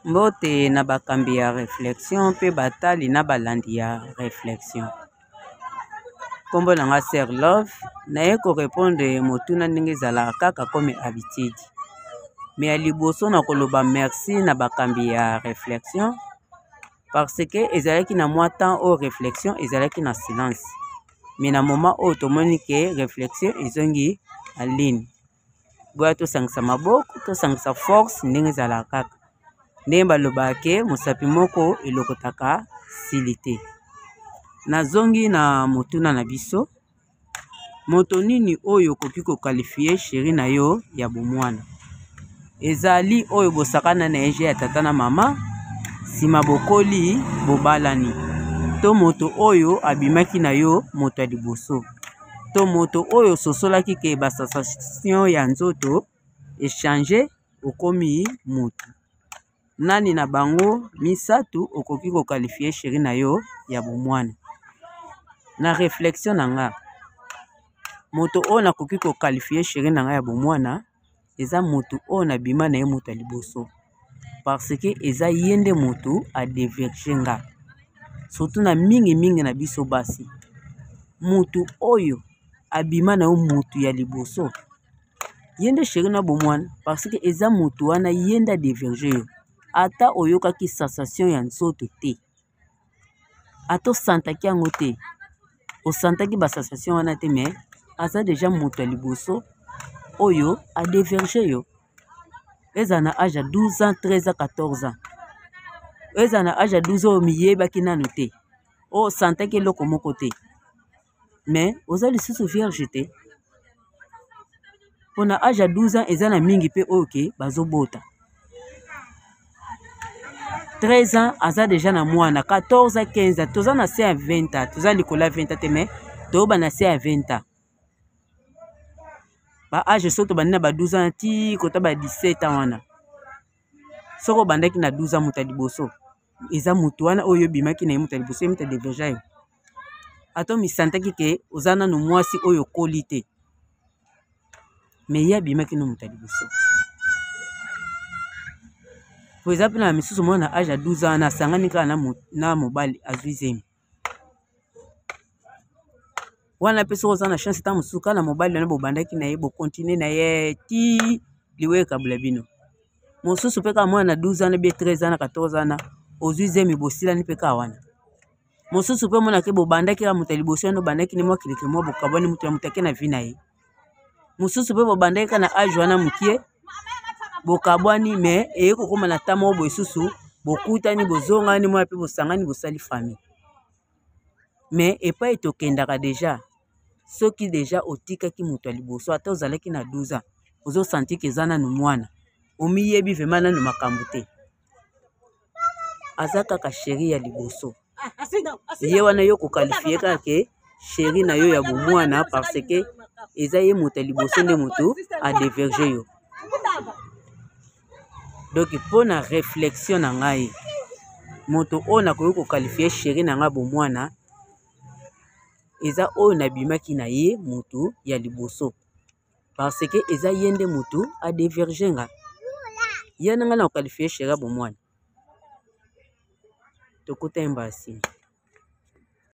Mbote na bakambi ya reflexion mpe batali na balandi ya reflexion. Nkombo na nga Sœur Love, naye ko repondre motuna ndenge ezalaka kaka comme habitude. Mais ya liboso na koloba merci na bakambi ya reflexion parce que ezalaki na mwa temps oyo reflexion ezalaki na silence. Mais na moment oyo tomoni ke reflexion ezongi en ligne. Boya tosangisa maboko, tosangisa force ndenge ezalaka kaka. Ndenge balobaka ke mosapi moko elokotaka sili te. Nazongi na motuna na biso, moto nini oyo okoki ko qualifier cheri na yo ya bomwana? Ezali oyo bosakana na ye jeu ya tata na mama, nsima bokoli bobalani, to moto oyo abimaki na yo moto ya liboso? To moto oyo ososolaki ke ba sensation ya nzoto echange okomi mutu? Nani na bango misatu okoki ko qualifier cheri na yo ya bomwana? Na reflexion na nga, moto oyo nakoki ko qualifier cheri na nga ya bomwana eza moto oyo nabima na ye moto ya liboso parce que eza ye nde moto a deverge nga surtout na mingi mingi na biso basi moto oyo abima na yo moto ya liboso ye nde sheri na bomwana parce que eza moto wana ye nde a deverge yo ata oyokaki sensation ya nzoto te ata osantaki yango te osantaki ba sensation wana te mais aza deja moto ya liboso oyo adeverge yo ezala na age ya 12 ans 13 ans 14 ans ezala na age ya 12 oyo miyebaki nanu te oyo osantaki eloko moko te mais oza lisusu vierge te mpo na age ya 12 ans eza na mingi mpe oyo ke bazobota 13 ans aza deja na mwana 14 ans 15 ans toza na se ya 20 ans toza likolo ya 20 ans te mais toyoba na se ya 20 ans ba age soki tobandi na ba 12 ans ti kota ba 17 ans wana soki obandaki na 12 ans moto ya liboso eza moto wana oyo obimaki na ye moto ya liboso ye moto adeverja yo ata omisantaki ke oza nano mwasi oyo okoli te me ye abimaki no moto ya liboso po eza mpe na misusu mwana age ya 12 ans asangani kaka na mobali azwi zemi wana mpe soki oza na chance ntango mosusu kaka na mobali wana bobandaki na ye bokontinue na ye ti liwa ekabola bino mosusu mpe kaka mwana na 12 ans bie 13 ans na 14 ans ozwi zemi bosilani mpe kaka wana mosusu mpe omonake bobandaki kaka moto ya liboso wana obandaki ne mwa keleke mwa bokabwani moto ya moto ake na vi na ye mosusu mpe bobandaki kaka na age wana mokie bokabwani me eye kokóma na ta moko boye susu bokutani bozongani mwa mpe bosangani bosali famille me epai tokendaka deja soki deja otikaki moto ya liboso ata ozalaki na 12 ans ozosanti ke eza nanu mwana omiyebi vraimen nanu makambo te aza kaka sheri ya liboso ye wana yo kokalifie kaka ke sheri na yo ya bomwana parce que eza ye moto ya liboso nde moto adeverge yo donc mpo na réflexion na ngai moto oyo nakoki kokalifie sheri na ngai bomwana eza oyo nabimaki na ye moto ya liboso parce que eza ye nde moto adeverge nga ye na ngai na kokalifie sheri ya bomwana tokutani mbala nsima.